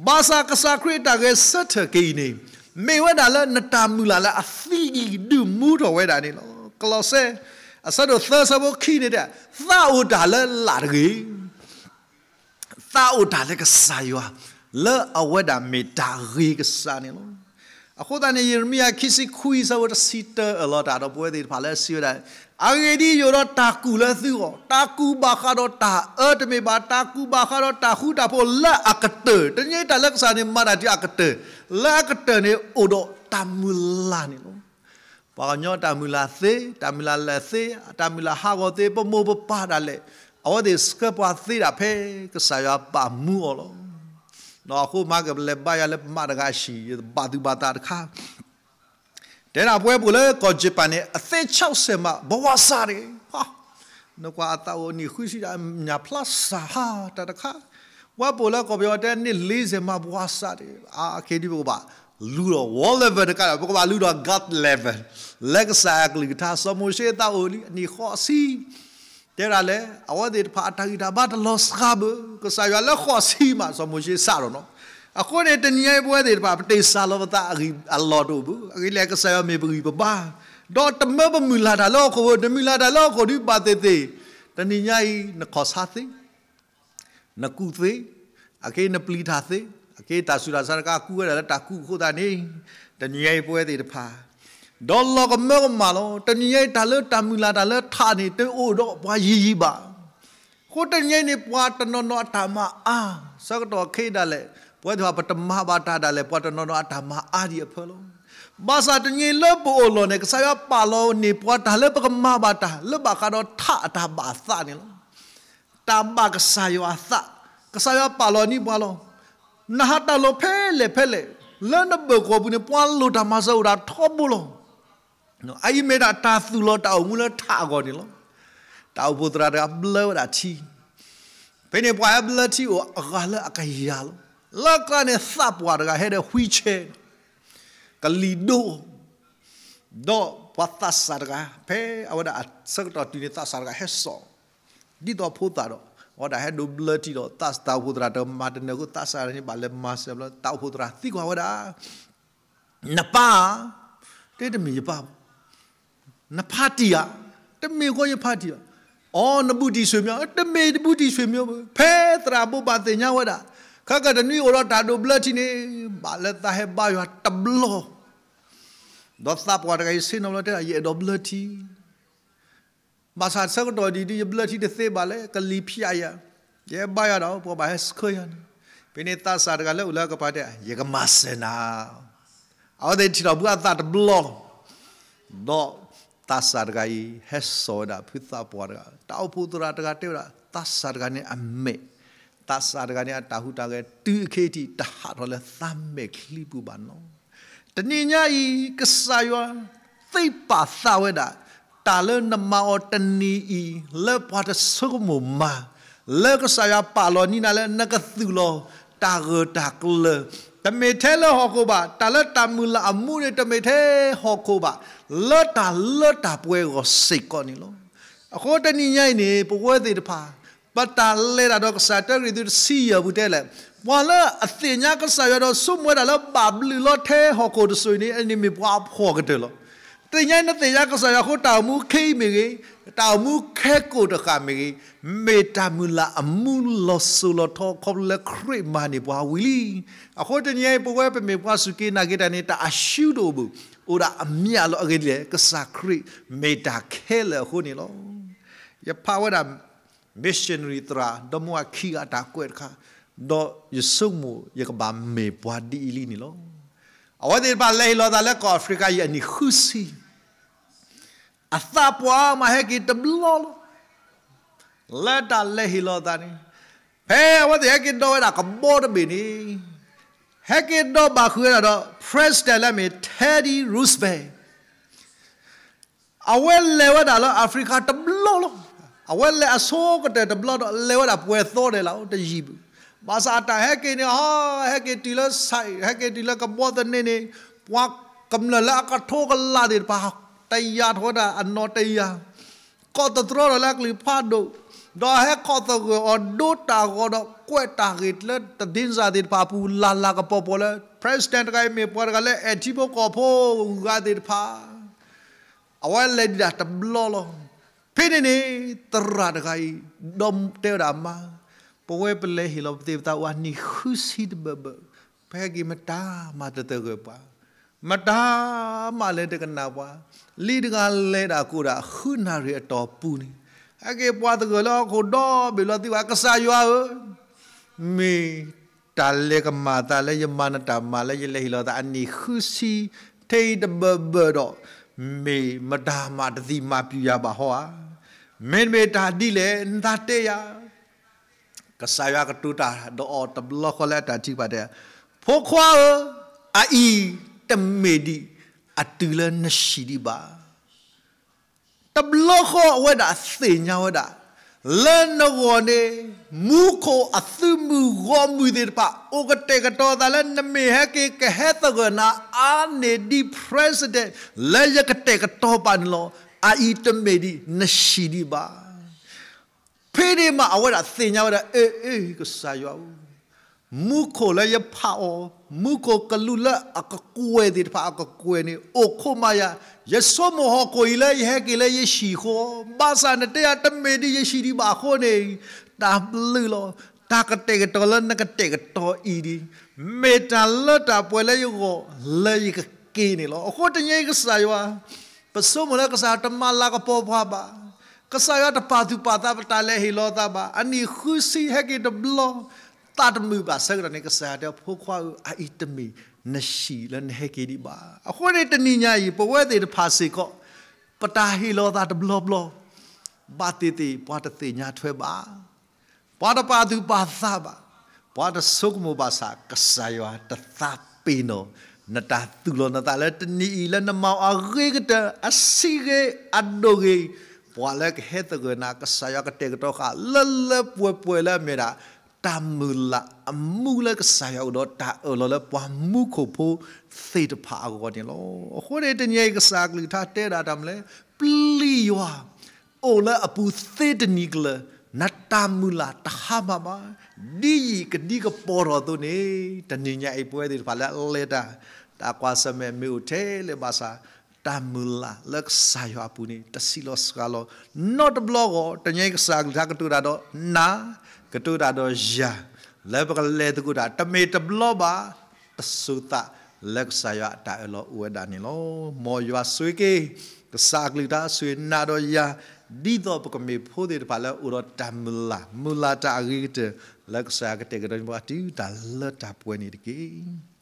ဘၣ်ဆၣ်ကစၢ်ခရံာ်အတၢ်ဂဲၤဆၢထၢၣ်က့ၤအံၤန့ၣ် မ့ၢ်ဝဲဒၣ်လၢနတၢ်မုၢ်လၢ်လၢအသံအံၤဒုးမူထီၣ်ဝဲဒၣ်န့ၣ်လီၤ. ကလီးစဲ အဆၢဒိၣ်သၢဆၢဖိခံန့ၣ်တဲ သးအိၣ်တၢ်လၢလာ်တဂ့ၤ သးအိၣ်တၢ်လၢကစၢ်ယွၤ လၢအဝဲဒၣ်မ့ၢ်တၢ်ဂ့ၤကစၢ်န့ၣ်လီၤ. အဃိသတးန့ၣ် ယံးရမံယၤခံဆံခွံဆၢဖိတဆံတၢအၢၣ်လီၤတၢ်ဒီးပဝဲသ့ၣ်တဖၣ်လၢအစံးဝဲဒၣ်, အဂ့ၢ်ဒ်အံၤ, ယအိၣ်ဒီးတၢ်ကူၣ်လၢသုဂီၢ်, တၢ်ကူၣ်ဘၣ်ဃးဒီးတၢ်အၢတမ့ၢ်ဘၣ်, တၢ်ကူၣ်ဘၣ်ဃးဒီးတၢ်ဃူတၢ်ဖိးလၢအကတၢၢ်, တနံၤညါအံၤတၢ်လၢကစၢ်န့ၣ် မၤတၢ်တုၤအကတၢၢ်, လၢအကတၢၢ်န့ၣ်အိၣ်ဒီးတၢ်မုၢ်လၢ်န့ၣ်လီၤ. ပှၤကညီတၢ်မုၢ်လၢ်သ့, တၢ်မုၢ်လၢ်လၢာ်သ့, တၢ်မုၢ်လၢ်ဟးဂီၤသ့, ပမိၢ်ပပၢ်ဒၣ်လဲာ်, အဝဲသ့ၣ်ဆှၢပှၤသ့ဒၣ်ဖဲကစၢ်ယွၤပာ်မူအီၤလီၤ. ဒီးအဃိမၤကလဲၤဘါယွၤလၢပမၤတဂၤအဟံၣ်, ယဘၣ်သူၣ်ဘၣ်သးတခါ တဲဒၣ်ပဝဲပှၤလၢကီၢ်ယပၣ်န့ၣ် အသ့ဆၢစဲးမး ဘဝစၢ်တဂ့ၤ, နကွၢ်အသးအိၣ်နံၣ်ဃုဆံဒၣ် ညၣ်ဖျါစၢ်ဟးတၢ်တခါ, ပှၤပိာ်လၢကီၢ်ပယီၤတဲန့ၢ်လ့စဲးမး ဘဝစၢ်တဂ့ၤ, အခဲဒ်ပကဘၣ်လူဒီး world level တကးဒီး ပကဘၣ်လူဒီး God level လၢကစၢ်အကလုၢ်ကထါ စီၤမိၤၡ့သးအိၣ်လံ အနံၣ်ဃိးဆံ တဲဒၣ်လဲာ် အဝဲသ့ၣ်တဖၣ်အတၢ်ဂံၢ်တၢ်ဘါတလီၤစှၤဘၣ်, ကစၢ်ယွၤလၢဃိးဆံမး စီၤမိၤၡ့စးထီၣ်နီၤ. အဃိန့ၣ် တနံၤညါအံၤပဝဲသ့ၣ်တဖၣ် ပတ့ၢ်စၢ်လီၤပသးအဂံၢ်အလီၢ်တအိၣ်ဘၣ်, အဂ့ၢ်လဲၣ် ကစၢ်ယွၤမ့ၢ်ပဂံၢ်ပဘါ, ဒီးတမၢပမုၢ်လၢ်တၢ်လၢဟီၣ်ခိၣ်ဘၣ်, နမုၢ်လၢ်တၢ်လၢဟီၣ်ခိၣ်ဒုးဘၣ်သ့ၣ်သ့ၣ်, တနံၤညါအံၤ နခီၣ်ဆါသ့ နကူးသ့, အက့နပျံၤတၢ်သ့, အက့တၢ်ဆူးတၢ်ဆါတခါ ကူးဝဲဒၣ်လၢတၢ်ကူးအဃိသတးန့ၣ်, တနံၤညါအံၤပဝဲသ့ၣ်တဖၣ်, ဒီးလီၤကမၢကမၣ်လီၤ. တနံၤညါအံၤ တၢ်လၢတၢ်မုၢ်လၢ်တၢ်လၢထးန့ၣ် တအိၣ်ဒီးပှၤယံၤယံၤဘၣ်. အဃိတနံၤညါအံၤန့ၣ် ပှၤတနီၤနီၤအတၢ်မၤအါ, ဆၢကတီၢ်ခဲအံၤဒၣ်လဲာ် ပဝဲသ့ၣ်တဖၣ် ပတမၤဘၣ်တၢ်ဒၣ်လဲာ် ပှၤတနီၤနီၤအတၢ်မၤအါဒံးအဖၢလီၤ. ဘၣ်ဆၣ်တနံၤညါအံၤလၢပအိၣ်လီၢ်န့ၣ် ကစၢ်ယွၤပာ်လီၤန့ၢ်ပှၤတၢ်လၢပကမၤဘၣ်တၢ် လၢဘၣ်ဃးဒီးထးအတၢ်ဘၣ်အသးန့ၣ်လီၤ. တၢ်ဘၣ်ကစၢ်ယွၤအသး, ကစၢ်ယွၤပာ်လီၤန့ၢ်ပှၤလီၤ. နဟးတၢ်လီၢ်ဖဲလဲၣ်ဖဲလဲၣ်, လၢနဘၢၣ်ကီၢ်ပူၤန့ၣ် ပှၤလိၣ်တၢ်မၤစၢၤအိၣ်ဒၣ်ထီဘိလီၤ. အအံၤမ့ၢ်ဒၣ်တၢ်သူၣ်လီၤတၢ်အိၣ်မူလၢထးအဂီၢ်န့ၣ်လီၤ. တၢ်အိၣ်ဖှိၣ်သရၣ်တဂၤဘျၢဝဲဒၣ်ထံ, ဖဲန့ၣ်ပှၤဟဲဘျၢထံအိၣ်အဂၤလၢအကယၤလီၤ. လၢကျါန့ၣ်သးပှၢ်တဂၤဟဲဒီး wheelchair ကလံၤဒိၣ် ဒီးပှၤသးစၢ်တဂၤ ဖဲအဝဲဒၣ်အဆၢကတီၢ်တုၤန့ၣ် သးစၢ်တဂၤဟဲစိာ် ဒ်သိးဖိသၣ်ဒီး အဝဲဒၣ်ဟဲဒိးဘျၢထံဒီး သးစၢ်တၢ်အိၣ်ဖှိၣ်သရၣ်တမၤတနၢၤအဃိ သးစၢ်တဂၤန့ၣ် ဘၣ်လဲၤမၤစၢၤဘျီ တၢ်အိၣ်ဖှိၣ်သရၣ်သံကွၢ်ဝဲဒၣ်, နပၢ်ဧါ, တဲတမ့ၢ်ယပၢ်ဘၣ်, နဖါတံၢ်ဧါ, တမ့ၢ်ဃီယဖါတံၢ်ဘၣ်, အိ နဘူးတံၢ်ဆွေမျိုး, တမ့ၢ်တဘူးတံၢ်ဆွေမျိုးဘၣ်. ဖဲသရၣ်ဘိးဘၣ်သ့ၣ်ညါဝဲဒၣ်, ခဲကတနွံအိၣ်ဒီးတၢ်ဒိးဘျၢထံန့ၣ် ဘၣ်လၢသးဟဲဘါယွၤတဘျီ ဒီးသးပှၢ်တဂၤအံၤဆ့ၣ်နီၤလီၤတဲဒၣ် ယအဲၣ်ဒိးဘျၢထံ, ဘၣ်ဆၣ်ဆၢကတီၢ်ဒ်အံၤ ယဘျၢထံတသ့ဘၣ်လဲၣ်, ကလံၤဖျးယၤ, ယဟဲဘါယွၤဒီး ပှၤဘၣ်ဟဲဆှၢယၤန့ၣ်, ဖဲန့ၣ်သးစၢ်တဂၤလၢအိၣ်လၢအကပၤတဲ ယကမၤစၢၤနၤ, အဝဲသ့ၣ်ထံၣ်ထီၣ်ဘုအသးတဘျီလီၤ. ဒီးသးစၢ်တဂၤအံၤ ဟဲစိာ်ဝဲဒၣ်ဖုသးပှၢ်တဂၤ, တၢ်အိၣ်ဖှိၣ်သရၣ်တဂၤတဲဝဲဒၣ် သးစၢ်တဂၤန့ၣ်အမဲာ်, သးစၢ်တဂၤန့ၣ်အတၢ်ဟူးတၢ်ဂဲၤတုၤအခဲအံၤ တဟးထီၣ်လၢသးမဲာ်ချံပူၤဘၣ်နီၤ. တနံၤညါအံၤ ကစၢ်ယွၤသ့ပာ်သးဝဲဒၣ် တၢ်လၢနမၤအီၤတနံၤအံၤ လၢပှၤတဆိကမိၣ်မၤ, လၢကစၢ်ယွၤပာ်လီၤနံၤနၤလၢနကသူၣ်လီၤတၢ်ဂၢၢ်တၢ်ကျၢၤ, တမ့ၢ်ထဲလၢဟီၣ်ခိၣ်ဘၣ်, တၢ်လၢတၢ်မုၢ်လၢ်အမူန့ၣ် တမ့ၢ်ထဲဟီၣ်ခိၣ်ဘၣ်, လၢတၢ်လၢတၢ်ပှဲၤအဂီၢ်စ့ၢ်ကီးန့ၣ်လီၤ. အဃိတနံၤညါအံၤန့ၣ် ပဝဲသ့ၣ်တဖၣ် ပတၢ်လဲၤတၢ်ဒီးကစၢ် တၢကရံၣ်သူး တဆံယဲၢ်ပူၤတဲလဲၣ်, ပှၤလၢအသ့ၣ်ညါကစၢ်ယွၤဒီးဆိကမိၣ်ဝဲဒၣ်လၢဘၣ်ဘျုးလီၤထဲဟီၣ်ခိၣ်တစိၤအံၤန့ၣ် အန့ၣ်မ့ၢ်ပှၤအဖှီၣ်ကတၢၢ်လီၤ. တနံၤညါအံၤနသ့ၣ်ညါကစၢ်ယွၤအဃိ တၢ်အိၣ်မူခဲအံၤမ့ၢ်ဂ့ၤ, တၢ်အိၣ်မူခဲကိာ်တဃၣ်မ့ၢ်ဂ့ၤ, မ့ၢ်တၢ်မုၢ်လၢ်အမူလီၤစိၤလီၤထီ ခီဖျိလၢခရံာ်မၤန့ၢ်ပှၤဝံၤလံ. အဃိတနံၤညါအံၤ ပဝဲပမ့ၢ်ပှၤစူၢ်က့ၤနာ်က့ၤတၢ်န့ၣ် တၢ်အရှုံးတအိၣ်ဘၣ်, အိၣ်ဒၣ်အမျးလီၤ. အဂ့ၢ်ဒ်လဲၣ်, ကစၢ်ခရံာ်မ့ၢ်တၢ်ခဲလၢာ်အဃိန့ၣ်လီၤ. ယဖးဝဲဒၣ် missionary သရၣ် ဒီမါဝၤခံဂၤအတၢ်ကွဲးတခါ, ဒီးယဆိကမိၣ် ယကဘၣ်မ့ၢ်ပှၤဒ်အံၤလံန့ၣ်လီၤ. အဝဲသ့ၣ်တဖၣ်လဲၤဟ့ၣ်လီၤသးလၢကီၢ်အၤဖရံကၤအံၤအနံၣ်ဃုဆံ, အသးပှၢ်မးဟဲက့ၤတဘျီလီၤ. လၢတၢ်လဲၤဟ့ၣ်လီၤသးန့ၣ်, ဖဲအဝဲသ့ၣ်ဟဲက့ၤဒီးဝဲဒၣ်ကဘီတဘ့ၣ်န့ၣ်, ဟဲက့ၤဒီးဘၣ်ဃုာ်ဝဲဒၣ်ဒီး president လၢအမ့ၢ် Teddy Roosevelt အဝဲလဲၤဝဲဒၣ်လၢအၤဖရံကၤတဘျီလီၤ. အဝဲလဲၤအဆိကတၢၢ်တဘျီဒီး လဲၤဝဲဒၣ်ပှဲၤသီဒဲးလီၤ တယံာ်ဘၣ်. ဘၣ်ဆၣ်အတၢ်ဟဲက့ၤန့ၣ် ဟီ ဟဲက့ၤတုၤလၢ ဟဲက့ၤတုၤလၢကဘီသန့န့ၣ်, ပှၤကမျၢၢ်လၢအကထိကလးသ့ၣ်တဖၣ် တယာ်ထီၣ်ဝဲဒၣ်အနီၢ်တယာ်, ကိးသတြီထီၣ်လၢအကလုၢ်ဖးဒိၣ်, ဒီးဟဲခိးသဂၢၢ်အီၤဒိတၢ်ဂီၤဒီးကွဲးတၢ်ဂ့ၢ်လၢ သတင်းစာ သ့ၣ်တဖၣ်အပူၤ လၢ်လၢ်ကပီၤပီၤလၢ president တဂၤအံၤမ့ၢ်ပှၤတဂၤလၢအဲၣ်ထံဖိကီၢ်ဖိဂၤသ့ၣ်တဖၣ် အဝဲလဲၤဒံးဒၣ်တဘျီလီၤ. ဖဲန့ၣ်န့ၣ် သရၣ်တဂၤအံၤ ဒီးတဲဝဲဒၣ်မါ, ပဝဲပလဲၤဟ့ၣ်လီၤပသးအိၣ်အနံၣ်ဃုဆံတဘၢၣ်ဘၢၣ်, ပဟဲက့ၤမတၤမၤတသဂၢၢ်ပှၤ, မတၤမၤလၢတကနၣ်ပှၤ, လံတဂၤလဲၤဒၣ်ကအိၣ်ဒၣ်ဃုနၣ်ရံၣ်အတီၢ်ပူၤန့ၣ်, ဟဲက့ၤပှၤသဂၢၢ်လၢဟီၣ်ခိၣ်ဒီဘ့ၣ်လီၤသံကွၢ် ကစၢ်ယွၤဧၢ, မ့ၢ် တၢ်လဲၤကမၤသးလၢယမၤနတၢ်မၤလၢယလဲၤဟ့ၣ်လီၤသးအနံၣ်ဃုဆံ ထဲအံၤတဘၢၣ်ဘၢၣ်ဒီး, မ့ၢ်မတၤမၤတသံမၤပျုၢ်ယၤဘၣ်ဟီဧါ. မ့တမ့ၢ်တၢ်ဒ်လဲၣ် နသးတဲယၤ. ကစၢ်ယွၤကတိၤတၢ်ဒီးအီၤတဘျီဃီလၢအတၢ်ထံၣ်ဘၣ်တဲ, ဖိခွါဧၢ, အအံၤတမ့ၢ်ဒံးအတုၤလၢနဟံၣ်ဒံးဘၣ်. တဘျီဃီအဝဲဒၣ်သ့ၣ်ညါဝဲဒၣ်, လၢနဂီၢ်န့ၣ် မူခိၣ်အသုးမုၢ်ဂီၢ်မုၢ်သ့ၣ်တဖၣ် အိၣ်ကတဲာ်ကတီၤသးလၢနမ့ၢ်ဟဲက့ၤကဟဲသဂၢၢ်နၤအါန့ၢ်ဒံး president လၢယကတဲာ်ကတီၤပာ်န့ၣ်လီၤ. အအံၤတမ့ၢ်ဒံးနဟံၣ်ဒံးဘၣ်. ဖဲန့ၣ်မးအဝဲဒၣ်သ့ၣ်ညါဝဲဒၣ်, အ့ အ့ ကစၢ်ယွၤဧၢ, မူခိၣ်လၢယဖးအီၤ, မူခိၣ်ကလူးလၢအကကွဲၢ်သ့ၣ်တဖၣ်အကကွဲၢ်န့ၣ် အိၣ်ခိးမးယၤ, ယဆိကမိၣ်ဟီၣ်ခိၣ်အံၤလၢယဟဲက့ၤလၢယဟံၣ်အဃိ, ဘၣ်ဆၣ်နတဲယၤတမ့ၢ်ဒံးယဟံၣ်ဒံးဘၣ်အဃိန့ၣ်, တၢ်ဘျုးလီၤ. တၢ်ကတဲာ်ကတီၤလၢနကတဲာ်ကတီၤအံၤဒံး, မ့ၢ်တၢ်လၢတၢ်ပှဲၤလၢယဂီၢ်လၢယကက့ၤန့ၣ်လီၤ. အဃိတနံၤအံၤကစၢ်ယွၤ ပဆိကမိၣ်လၢကစၢ်ယွၤတမၤလၤကပီၤပှၤဘၣ်. ကစၢ်ယွၤတပာ်သူၣ်ပာ်သးပတၢ်လဲၤဟ့ၣ်လီၤသးဘၣ်. အနံၣ်ဃုဆံဟဲက့ၤတဘျီ, သးတမုာ်ဘၣ်ဆၢကတီၢ်န့ၣ် ကစၢ်ယွၤတဲ ဖိခွါဧၢ, အအံၤတမ့ၢ်နဟံၣ်လၢနဟဲက့ၤဒံးဘၣ်. အဃိန့ၣ်တနံၤညါအံၤ ပဝဲသ့ၣ်တဖၣ်စ့ၢ်ကီး ပတၢ်ဟ့ၣ်လီၤသးတဘျီဘျီ ဘၣ်သ့ၣ်သ့ၣ်ပှၤတသ့ၣ်ညါထွဲဘၣ်. ပှၤတပာ်သူၣ်ပာ်သးဘၣ်, ပှၤတဆိကမိၣ်ဘၣ်ဆၣ် ကစၢ်ယွၤတသးပ့ၤနီၣ် နတၢ်သူၣ်လီၤနသးလၢတနံၤအံၤ လၢနမၤအီၤအဂ့ၤကတၢၢ် အဆံးဂ့ၤအဒိၣ်ဂ့ၤ, ပှၤလၢကဟဲသဂၢၢ်နၤ ကစၢ်ယွၤကတဲာ်ကတီၤဃာ် လၢလၢပှဲၤပှဲၤလၢအမ့ၢ်ဒၣ် တၢ်မုၢ်လၢ်အမူလၢကစၢ်ယွၤအိၣ်ဒီး တၢ်အၢၣ်လီၤလၢပှၤမူခိၣ်ဖိသ့ၣ်တဖၣ်အဂီၢ်န့ၣ်လီၤ. အဃိန့ၣ်တနံၤအံၤ ကစၢ်အကလုၢ်ကထါတဲဒၣ်တၢ်မနုၤလဲၣ်, ပျံၤယွၤ အိၣ်လၢအပူၤသ့တနံၤကလၢာ်, နတၢ်မုၢ်လၢ်တဟါမၢ်ဘၣ်. ဒ်ယံာ်ကဒံကပီၤထီၣ်အသိးန့ၣ်, တနံၤညါအံၤပဝဲသ့ၣ်တဖၣ်လၢအလဲၤတၢ်, တၢ်ကွၢ်ဆၢၣ်မဲာ်မ့ၢ်အိၣ်ထဲလဲၣ်ဘၣ်ဆၣ်, တၢ်မုၢ်လၢ်လၢကစၢ်ယွၤအပူၤန့ၣ် တဆံးလီၤစှၤလီၤနီတဘျီဂီၢ်. တနံၤညါအံၤကစၢ်အကလုၢ်ကထါကတိၤတၢ်ဒီးနၤ, ကတိၤတၢ်ဒီးယၤ, လၢပကလဲၤသကိးတၢ် တမ့ၢ်တဘျီဘၣ်, တစိၤသးလၢကစၢ်ယွၤအတၢ်အၢၣ်လီၤအိၣ်ဝဲဒၣ်န့ၣ်လီၤ. မ်ယွၤဆိၣ်ဂ့ၤက့ၤ ကစၢ်အကလုၢ်ကထါဆိၣ်ဂ့ၤနၤဒီးယၤ, ဒ်သိးပကမ့ၢ်ဖိသ့ၣ်တဖၣ်လၢအိၣ်ဒီးတၢ်မုၢ်လၢ်, မုၢ်လၢ်တၢ်အဂ့ၤကတၢၢ် လၢကစၢ်ယွၤကတဲာ်ကတီၤန့ၢ်ပှၤတုၤတၢ်လၢတၢ်ပှဲၤန့ၣ်တက့ၢ်.